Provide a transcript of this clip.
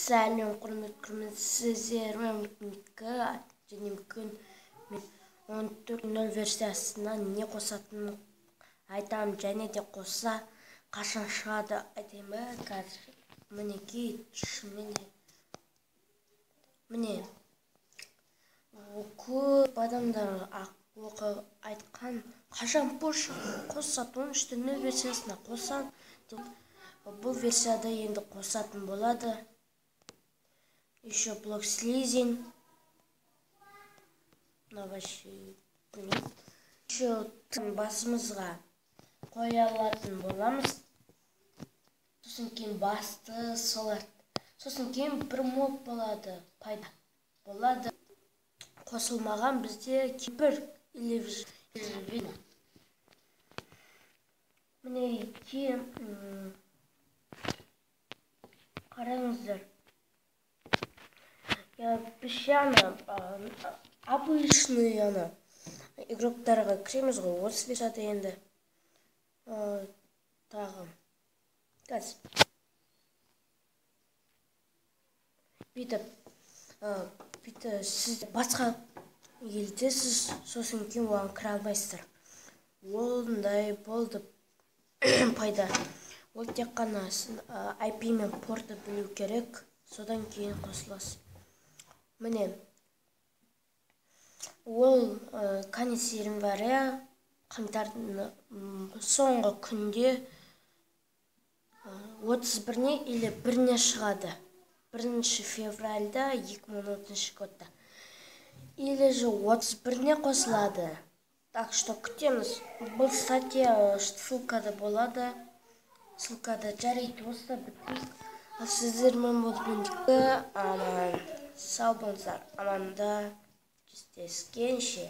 Сәлем, құрметті көрермен, сіздермен және бүгін мен 14.0 версиясына не қосатынын айтамын, және де қосса қашан шығады айтайын ба қазір. Мінекей, шынымен де міне көп адамдар айтқан, қашан пуш қосады, 13.0 версиясына қосады. Бұл версияда енді қосатын болады. Еще блок слизень. Вообще, еще басымызға қоя алатын боламыз. Сосын кейін басты солар. Сосын кейін бір моб болады, пайда болады. Қосылмаған бізде кемпір или ведьма. Мінекей, қараңыздар. Біз ана обычный ана игроктарға кіреміз ғой, осы версияда енді тағы қазір бүйтіп бүйтіп сіз басқа елдесіз, сосын кейін оған кіре алмайсыздар. Ондай болды пайда. Ол тек қана IP мен портты білу керек, содан кейін қосыласыз. Міне, ол конец января, қаңтардың соңғы күнде 31-не или 1-не шығады. 1 февральда 2014 годта. Или же 31-не қосылады. Так что күтеміз. Бұл статья ссылкада болады. Ссылкада жарайды, осыда бітейік. Ал сіздермен болып аман сау болыңыздар. Аманда жүздескенше.